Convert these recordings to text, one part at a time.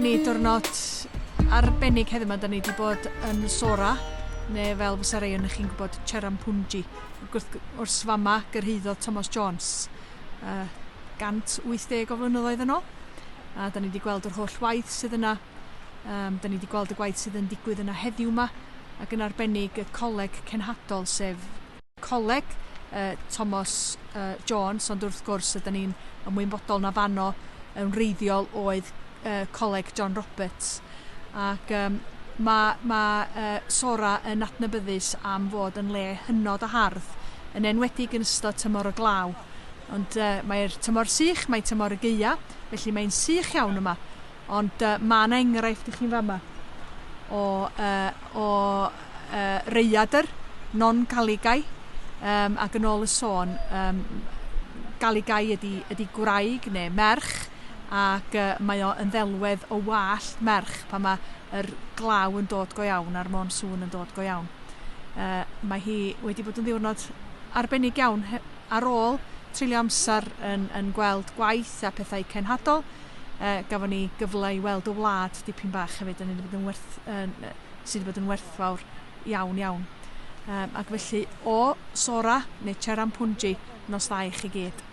gafon ni diwrnod arbennig heddiw 'ma. Da ni wedi bod yn Sora, neu fel fysa rei ohonoch chi'n gwybod, Cherrapunji. Wrth gwrs fama gyrhaeddodd Thomas Jones 180 o flynyddoedd yn ôl. A da ni wedi gweld yr holl waith sydd yna. Um, da ni wedi gweld y gwaith sydd yn digwydd yna heddiw yma, ac yn arbennig y coleg cenhadol, sef coleg uh, Thomas uh, Jones, ond wrth gwrs ydyn ni'n ymwybodol na fanno yn wreiddiol oedd uh, coleg John Roberts. Ac um, mae, mae uh, Sora yn adnabyddus am fod yn le hynod o hardd, yn enwedig yn ystod tymor y glaw. Ond uh, mae'r tymor sych, mae tymor y gaea, felly mae'n sych iawn yma. Ond uh, mae yna enghraifft i chi'n fama o, uh, o uh, reiadr, non-galigai, um, ac yn ôl y sôn, um, galigai ydy, ydy gwraig neu merch, ac uh, mae o yn ddelwedd o wallt merch pan mae yr glaw yn dod go iawn a'r monsŵn yn dod go iawn. Uh, mae hi wedi bod yn ddiwrnod arbennig iawn ar ôl treulio amser yn, yn gweld gwaith a pethau cenhadol. Uh, gafon ni gyfle i weld y wlad dipyn bach hefyd yn wedi bod yn werth, yn, sydd wedi bod yn werthfawr iawn iawn. Um, ac felly o Sora neu Cherrapunji nos dda i chi gyd.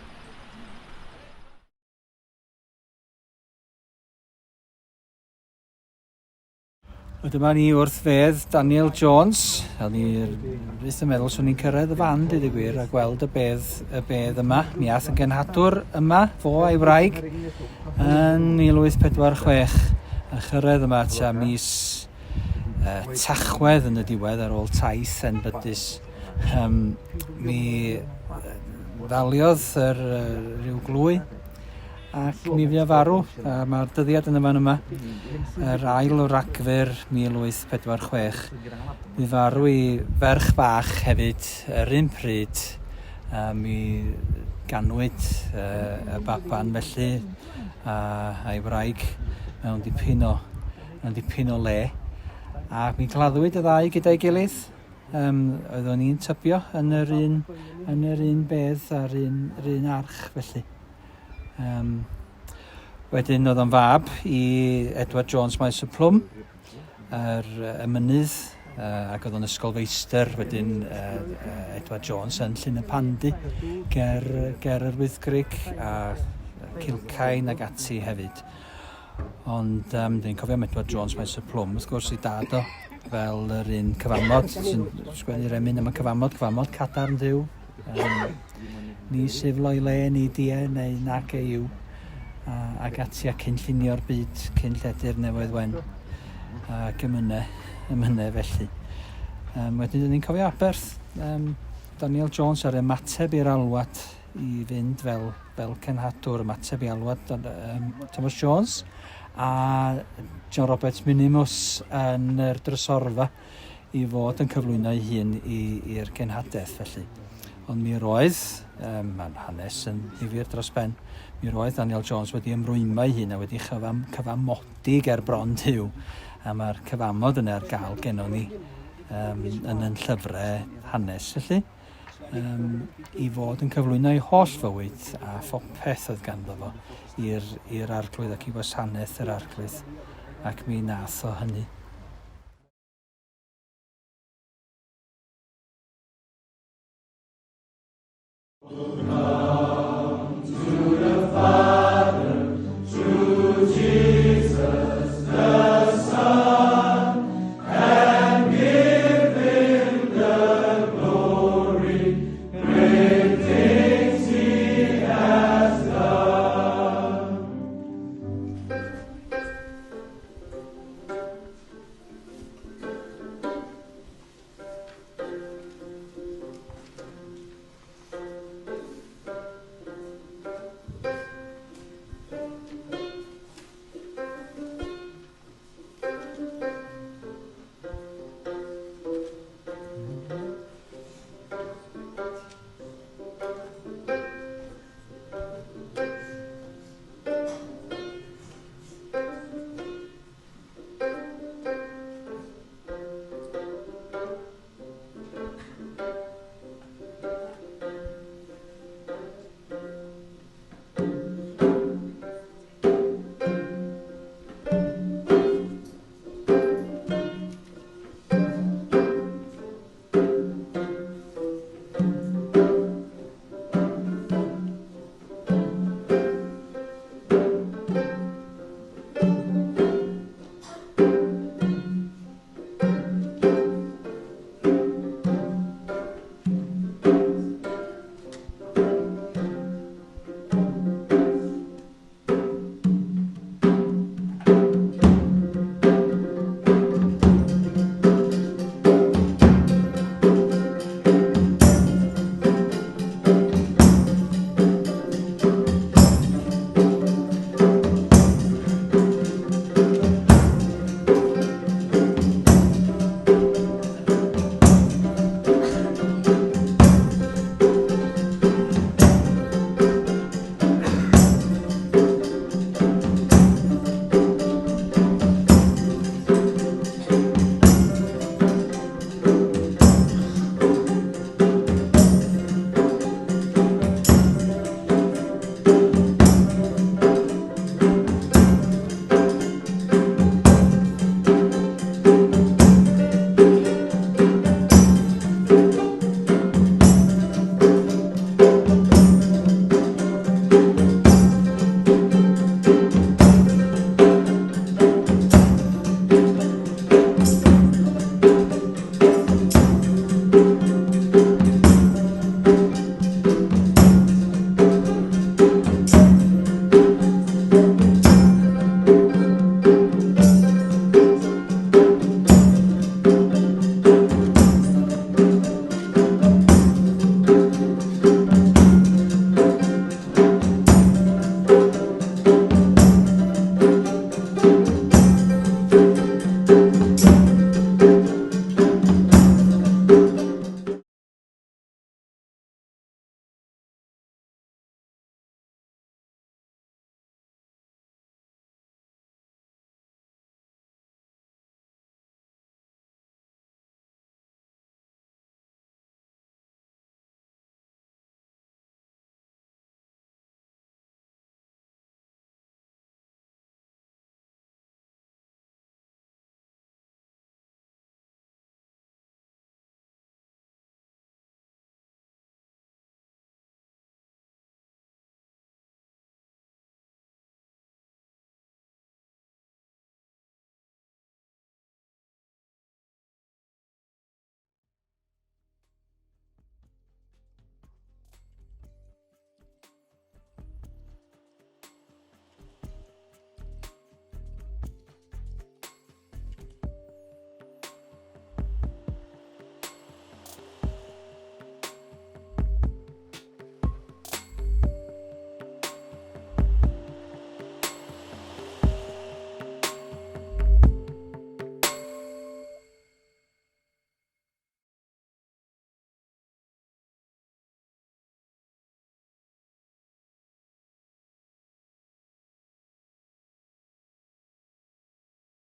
A dyma ni wrth fedd Daniel Jones. A ni byth yn meddwl swn i'n cyrraedd y fan, dweud y gwir, a gweld y bedd, y bedd yma. Mi ath yn genhadwr yma, fo a'i wraig, yn 1846, a chyrraedd yma tua mis uh, Tachwedd yn y diwedd ar ôl taith enbydus. Um, mi ddaliodd yr, uh, rhyw glwy Ac mi fu o farw, a mae'r dyddiad yn y fan yma, yr ail o Ragfyr 1846. Bu farw i ferch fach hefyd yr un pryd, a mi ganwyd y baban felly, a, a'i wraig mewn dipyn o, mewn dipyn o le. A mi gladdwyd y ddau gyda'i gilydd. Um, oeddwn i'n tybio yn yr un, yn yr un bedd a'r un, yr un arch felly. Um, wedyn oedd o'n fab i Edward Jones Maes y Plwm, yr emynydd, uh, ac oedd o'n ysgolfeistr wedyn uh, Edward Jones yn Llyn y Pandy ger, ger yr Wyddgrug a Cilcain ac ati hefyd. Ond um, dyn ni'n cofio am Edward Jones Maes y Plwm, wrth gwrs, i dad o, fel yr un cyfamod sy'n sgwennu'r emyn am y cyfamod, cyfamod cadarn Dduw. Um, ni siflo i le, ni die, neu nac ei yw, a, ac ati a cyn llunio'r byd, cyn lledu'r nefoedd wen, ac emynau, emynau felly. Um, wedyn, dyn ni'n cofio aberth um, Daniel Jones ar ymateb i'r alwad i fynd fel, fel cenhadwr, ymateb i alwad um, Thomas Jones a John Roberts Minimus yn yr drysorfa i fod yn cyflwyno ei hun i'r genhadaeth felly. Ond mi roedd, um, mae'n hanes yn ddifyr dros ben, mi roedd Daniel Jones wedi ymrwymo ei hun a wedi chyfam, cyfamodi ger bron Duw, a mae'r cyfamod yna ar gael gennon ni um, yn yn llyfrau hanes felly, um, i fod yn cyflwyno ei holl fywyd a phopeth oedd ganddo fo i'r arglwydd ac i wasanaeth yr arglwydd, ac mi nath o hynny. Come to the